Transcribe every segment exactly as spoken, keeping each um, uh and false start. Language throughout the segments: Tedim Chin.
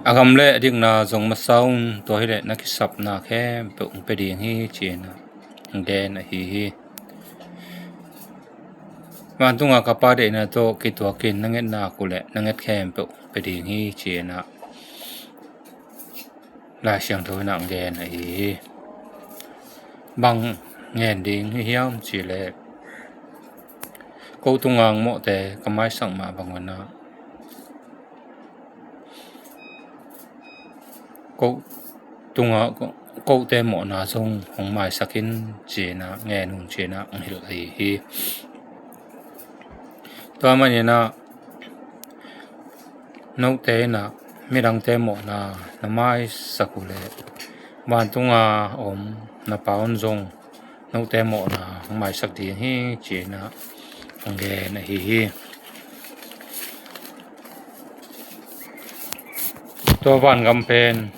A gam le a dikna zong masa un, tua hileh na kisapna khempeuh hong pia ding hi, ci-in ah hong gen ahi hi. Vantunga ka Pa deihna tawh kituakin na ngetna uh leh na nget khempeuh hong pia ding hi, ci-in ah Lai Siangtho in ah hong gen ahi hi. Bang ngen ding hi hiam cih leh, ko tunga hong mawhte ka maisak mah bang un ah ko tunga, ko, kote mawhna zong hong maisak in, ci-in ah ngen un, ci-in ah hong hilh ahi hi. Tua manin ah note in ah midangte mawhna na maisak uh leh, vantunga om na Pa un zong note mawhna hong maisak ding hi, ci-in ah hong gen ahi hi. Tua vangam pen,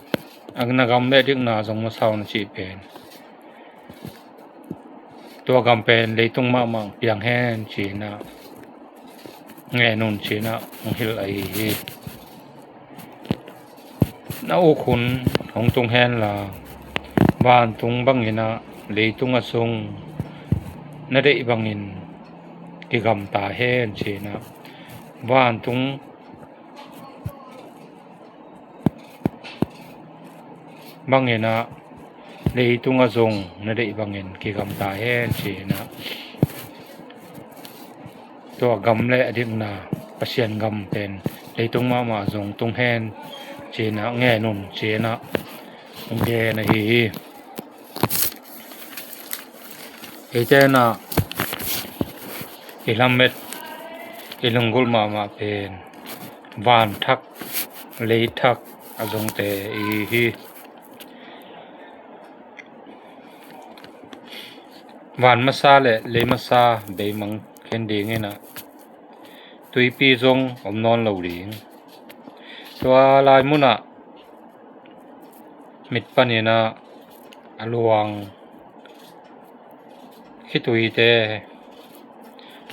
a na gam le dikna zong masa un a cih pen, tua gam pen leitung mahmah hong piang hen, ci-in ah ngen un, ci-in ah hong hilh ahi hi. Na uk hun hong tung hen la, vantung bangin ah leitung ah zong na deih bangin kigamta hen, ci-in ah, vantung bangin ah leitung ah zong na deih bangin kigamta hen, ci-in ah, tua gam le a dikna Pasian gam pen leitung mahmah zong tung hen, ci-in ah ngen un, ci-in ah hong gen ahi hi. Eite in ah i lamet, i lunggulh mahmah pen van thak, lei thak a zongte i hi hi. Van masa le lei masa beimang khin dingin ah, tuipi zong om nawn lo ding. Tua lai munah mit panin ah a luang khituite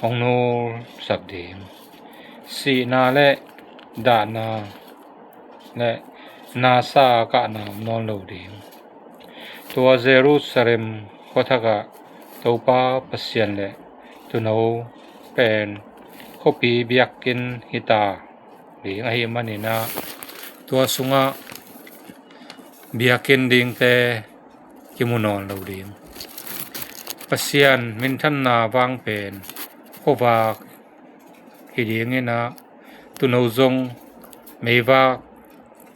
hong nulsak ding. Sihna le dahna le nasa kahna om nawn lo ding. Tua Jerusalem khuathakah Topa Pasian le Tuuno pen khuapi biakinn hita ding ahih manin ah, tua sungah biakinn dingte kimu nawn lo ding. Pasian minthanna vang pen khuavak hi dingin ah, Tuuno zong meivak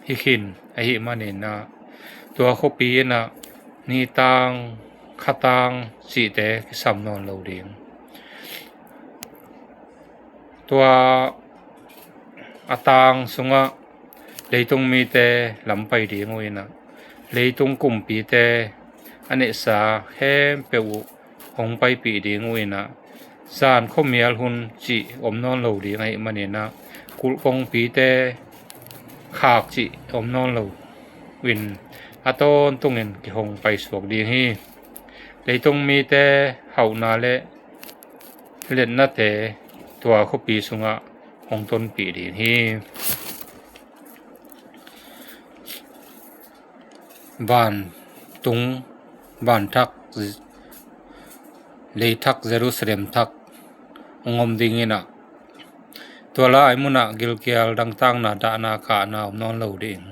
hi khin ahih manin ah, tua khuapi in ah nitang, khatang cihte kisam nawn lo ding. Tua a tang sungah leitung mite lam pai ding uh in ah, leitung kumpite a neihsa khempeuh uh hong paipih ding uh in ah, zan khuamial hun cih om nawn lo ding ahih manin ah, kulh kongpite khak cih om nawn lo in, a tawntungin kihong paisuak ding hi. Leitung mite hauhna le liatnate tua khuapi sungah hong tonpih ding hi. Vantung, vanthak, leithak, Jerusalem thak hong om dingin ah, tua lai munah gilkial, dangtakna, dahna, kahna om nawn lo ding.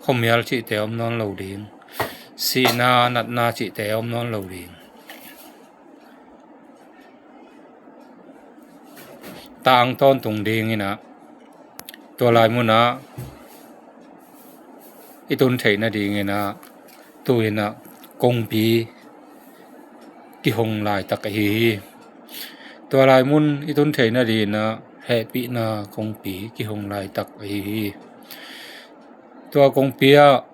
Khuamial cihte om nawn lo ding. Sihna, natna cihte om nawn lo ding. Tang tawntung dingin ah, tua lai munah i tun theih nadingin ah, tu-in ah kongpi kihong laitak ahi hi. Tua lai mun i tun theih nadingin ah hehpihna kongpi kihong laitak ahi hi. Tua kongpi ah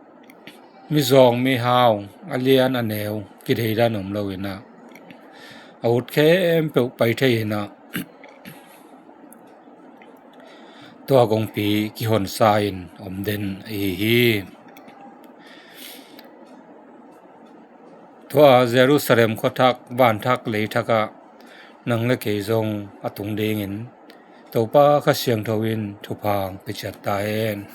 mizawng mihau, a lian a neu kideidan om lo in ah, a ut khempeuh pai thei in ah, tua kongpi kihonsa in om den ahi hi. Tua Jerusalem khuathak, vanthak, leithak ah nang le kei zong a tung dingin Topa Kha Siangtho in thupha hong pia ciat ta hen.